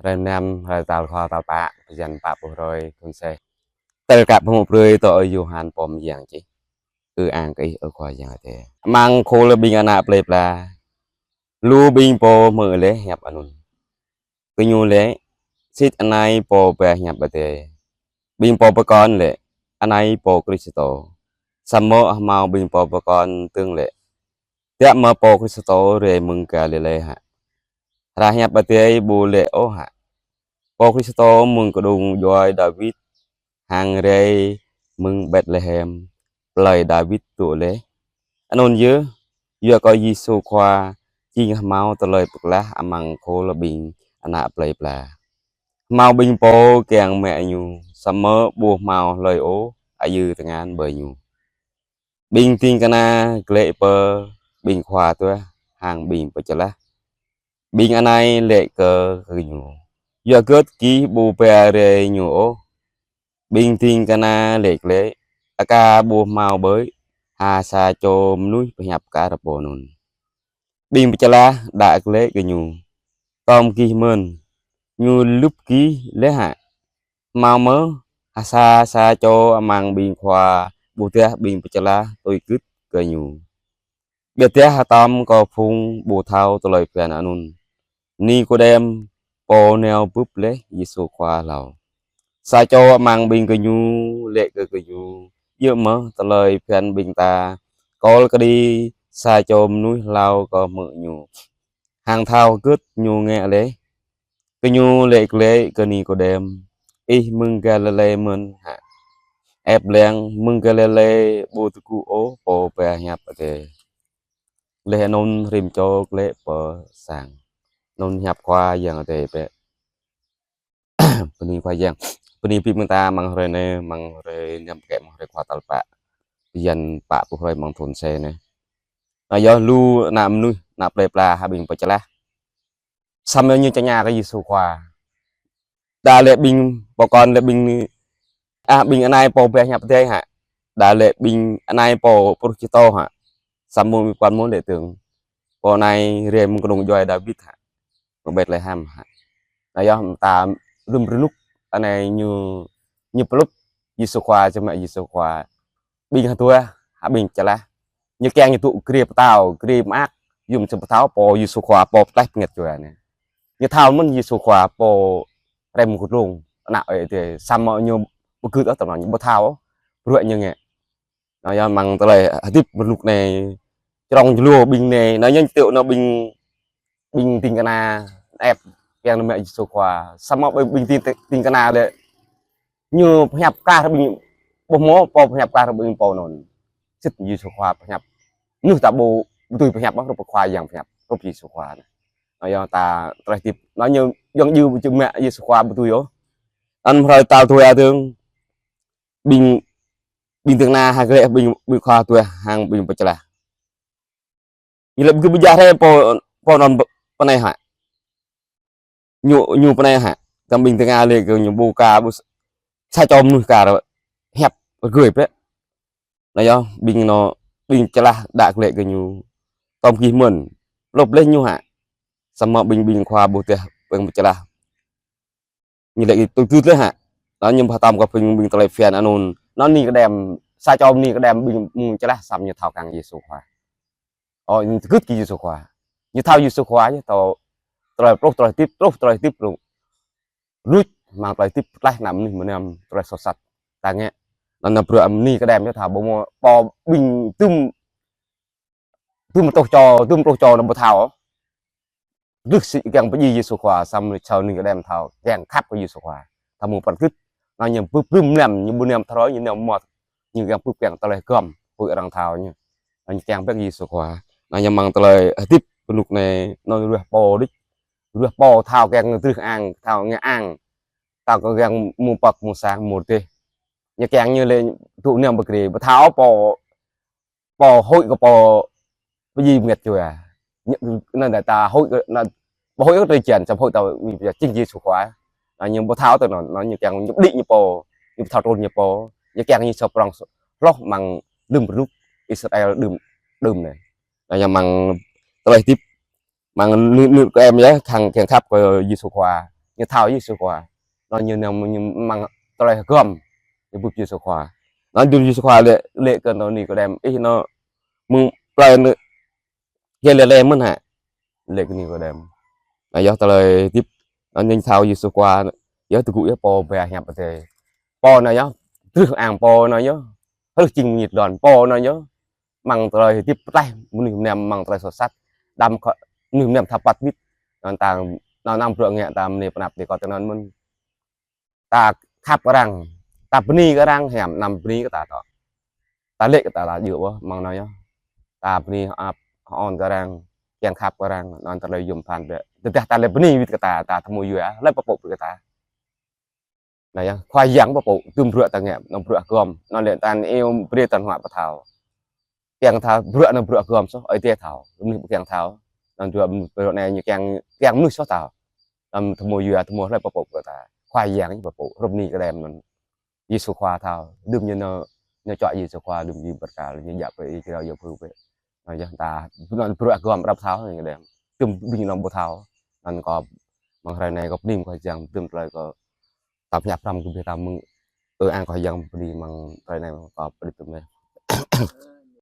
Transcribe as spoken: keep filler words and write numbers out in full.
Hrơi năm, hrơi tal khua tal pă, bơyan pă pluh hrơi, thun sĕh. Tơl kơ pơmŭk brơi tui Ơi Yôhan pô mơyang čih. Ư-ang kơ Ih, Ơ Khua Yang Adai. Amăng khul ƀing ană plơi pla, lu ƀing pô hmư̆ laih hiăp anŭn. Gơñu laĭ: Sĭt anai Pô pơhiăp Adai. Ƀing pô pơkŏn laĭ: Anai Pô Kristô. Samơ̆ hmâo ƀing pô pơkŏn dơ̆ng laĭ: Tiăp mơ̆ Pô Kristô rai mơ̆ng Galilê hă? Hră hiăp Adai ƀu laĭ ôh hă: Pô Kristô mơ̆ng kơđông djuai Dawid, hăng rai mơ̆ng Betlehem, plơi Dawid dŏ laih? Anŭn yơh, yua kơ Yêsu Khua jing hmâo tơlơi pơklah amăng khul ƀing ană plơi pla. Hmâo ƀing pô kiăng mă Ñu, samơ̆ ƀu hmâo hlơi ôh ayư tơngan ƀơi Ñu. Ƀing ding kơna glaĭ pơ ƀing khua tuah hăng ƀing pơčơlah. Ƀing anai laĭ kơ gơñu: Yua hơget gih ƀu ba rai Ñu ôh? Ƀing ding kơna laĭ glaĭ: Aka ƀu hmâo ƀơi ha sa čô mơnuih pơhiăp kar pô anŭn. Ƀing pơčơlah đă glaĭ kơ Ñu: Tơm gih mơ̆n, Ñu lŭp gih laih hă? Hmâo mơ̆ ha sa sa čô amăng ƀing khua ƀôdah ƀing pơčơlah tui gưt kơ Ñu? Ƀiădah hơtăm kơ phung ƀu thâo tơlơi phiăn anŭn, Nikôdem, pô nao bưp laih Yêsu Khua hlâo. Sa čô amăng ƀing gơñu laĭ kơ gơñu: Djơ̆ mơ̆ tơlơi phiăn ƀing ta kơl kơđi sa čô mơnuih hlâo kơ hmư̆ Ñu, hăng thâo hơget Ñu ngă laih? Gơñu laĭ glaĭ kơ Nikôdem: Ih mơ̆ng Galilê mơ̆n hă? Ĕp lăng mơ̆ng Galilê ƀu tơgŭ ôh Pô pơhiăp Adai. Laih anŭn rĭm čô glaĭ pơ sang. Anŭn hiăp Khua Yang Adai bĕ. Bơni Khua Yang. Bơni bĭp mơta amăng hrơi anai, amăng hrơi năm pơkĕ, amăng hrơi khua tal pă, bơyan pă pluh hrơi amăng thun sĕh anai. Anai yơh lu ană mơnuih, ană plơi pla hăng ƀing pơčơlah. Samơ̆ ñu tơña kơ Yêsu Khua: Đa laĭ ƀing pơkŏn laĭ ƀing ni, ah, ƀing anai Pô pơhiăp Adai hă? Đa laĭ ƀing anai Pô Kristô hă? Samơ̆ ƀing pơkŏn mơ̆n laĭ dơ̆ng: Pô anai rai mơ̆ng kơđông djuai Dawid hă? Mơ̆ng Betlehem hă? Anai yơh mơta lơ̆m rơnŭk anai ñu, ñu pơlŭp Yêsu Khua, čơmă Yêsu Khua. Ƀing hơtua, hăng ƀing pơčơlah. Ñu kiăng ñu dŏ grê pơtao, grê mơak, yôm čơm pơtao Pô Yêsu Khua, Pô pơklaih bơngăt djuai anai. Ñu thâo mơ̆n Yêsu Khua, Pô rai mơ̆ng kơđông, Ană Ơi Adai, samơ̆ ñu ƀu gưt ôh tơnăn, ñu ƀu thâo bruă ñu ngă. Anai yơh amăng tơlơi hơdip rơnŭk anai, čơrŏng jơlô ƀing anai, anai ñu tui anai ƀing, ƀing ding kơna ĕp kiăng nao mă Yêsu Khua. Samơ̆ ƀing, ƀing ding, ding kơna laĭ: Ñu pơhiăp kar ƀing, ƀu hmâo pô pơhiăp kar ƀing pô anŭn. Sĭt Yêsu Khua pơhiăp. Mơnuih ta ƀu, ƀu dưi pơhiăp ôh, hrup Khua Yang pơhiăp, hrup Yêsu Khua anai. Anai yơh ta tơlơi hơdip. Anai ñu, yŏng djơ̆ ƀu čơmă Yêsu Khua ƀu dưi ôh. Anŭn hrơi tal dua dơ̆ng, ƀing, ƀing ding kơna hăng glaĭ ƀing, ƀing khua tuah hăng ƀing pơčơlah. Ñu laĭ: Ƀu gưt ƀu jah rai pô, pô anŭn pơ-, pơ anai hă? Ñu, ñu pơ anai hă? Tơm ƀing ding kơna laĭ kơ ñu ƀu kar, ƀu s-, sa čô mơnuih kar hiăp rơgơi bĕ. Anai yơh, ƀing anŭn, ƀing pơčơlah đă glaĭ kơ ñu: Tơm gih mơ̆n, lŭp laih Ñu hă? Samơ̆ ƀing, ƀing khua ƀôdah ƀing pơčơlah ñu laĭ: Tui gưt laih hă? Anŭn ñu hơtăm kơ ƀing, ƀing tơlơi phiăn anŭn. Anŭn Nikôdem, sa čô Nikôdem ƀing, ƀing pơčơlah samơ̆ ñu thâo kiăng Yêsu Khua. Ơ, ñu tơgŭt kơ Yêsu Khua. Ñu thâo Yêsu Khua yơh, thâo tơlơi pluh, tơlơi hơdip, truh tơlơi hơdip lu. Luč, amăng tơlơi hơdip pơklaih ană mơnuih mơnam tơlơi soh sat. Ta ngă. Anŭn, anŭn bruă Nikôdem yơh thâo ƀu hmâo pô ƀing tŭm, tŭm truh čô, tŭm pluh čô anŭn ƀu thâo. Dlưh sĭ kiăng pơjing Yêsu Khua, samơ̆ čô Nikôdem thâo, kiăng khăp kơ Yêsu Khua. Thâo mơ̆ng pran gưt, anŭn ñu bưp bưm mlam, ñu ƀu mlam tơrơi, ñu mlam mơmŏt. Ñu kiăng bưp kiăng tơlơi gơ̆m, huĭ arăng thâo ñu. Anŭn ñu kiăng bĕ Yêsu Khua. Anŭn ñu amăng tơlơi hơdip rơnŭk anai, anŭn ruah pô đôč. Ruah pô thâo kiăng drưh ang, thâo ngă ang. Thâo kơ kiăng mơ̆ng păk, mơ̆ng sang, mơ̆ng rơdêh. Ñu kiăng ñu lĕ dŏ nao pơ grê, ƀu thâo pô pô huĭ kơ pô pơjing bơngăt djuai. Ñu, anŭn ta huĭ kơ, anŭn, pô huĭ kơ tơlơi čiăng, samơ̆ huĭ ta, ñu pơjing Yêsu Khua. Anŭn ñu ƀu thâo tui anŭn, anŭn ñu kiăng ñu đĭ ñu pô, ñu ƀu thâo trŭn ñu pô, ñu kiăng ñu sŏ prŏng hloh amăng lơ̆m rơnŭk Israel đưm, đưm anai. Anŭn ñu amăng tơlơi hơdip, amăng nư, nư kơ em yơh, kiăng, kiăng khăp kơ Yêsu Khua. ñu thâo Yêsu Khua. Anŭn ñu nao ñu mơ̆ng tơlơi hơgŏm, ñu bưp Yêsu Khua. Anŭn dŭm Yêsu Khua lĕ, lĕ kơ anŭn Nikôdem, ih anŭn mơ̆ng plơi anŭn Galilê mơ̆n hă? Lĕ kơ Nikôdem. Anŭn yơh tơlơi hơdip, anŭn ñu thâo Yêsu Khua, yơh tơgŭ yơh pô ba hiăp Adai. Pô anŭn yơh, truh ang pô anŭn yơh, hrih jing mơñit lŏn pô anŭn yơh. Mơ̆ng tơlơi hơdip pơtlaih mơnuih mơnam mơ̆ng tơlơi soh sat, đăm kơ mơnuih mơnam thâo păt wĭt. Anŭn ta, anŭn, anŭn bruă ngă ta mơ̆ng anai pơanăp tơkŏt tơ anŭn mơ̆n. Ta khăp kơ arăng, ta bơni kơ arăng, hiam anăm bơni kơ ta tŏ. Ta lĕ kơ ta la djơ̆ ƀơh, mơ̆ng anŭn yơh. Ta bơni hơăp, hơôn kơ arăng, kiăng khăp kơ arăng, anŭn tơlơi yôm phăn bĕ. Tơdah ta lĕ bơni wĭt kơ ta, ta tơmui yua, hlơi pơpŭ brơi kơ ta. Anŭn yơh, Khua Yang pơpŭ, dŭm bruă ta ngă, anŭn bruă hơgŏm, anŭn lĕ ta iâu brơi ta hmâo pơthâo. Kiăng thâo bruă anŭn bruă hơgŏm soh, Ơi Adai thâo, mơnuih ƀu kiăng thâo. Anŭn bruă, bruă anai ñu kiăng, kiăng mơnuih soh thâo. Anŭn tơmui yua, tơmui hlơi pơpŭ brơi ta. Khua Yang ñu pơpŭ, hrup Nikôdem anŭn. Yêsu Khua thâo, dŭm ñu anŭn, ñu čuă Yêsu Khua, dŭm ñu bơrkal, ñu djă̱ pơ ih kơdâo yơh phu pơ. Anŭn yơh ta, anŭn bruă hơgŏm răp thâo, Nikôdem. Dŭm ƀing anŭn ƀu thâo. Anŭn kâo, mơ̆ng hrơi anai kâo bơni Khua Yang, dŭm tơlơi kâo, ta pơhiăp hrăm kơ ƀing ta mơ̆ng, ơ ang Khua Yang bơni mơ̆ng hrơi anai kâo pơđĭ tơm anai.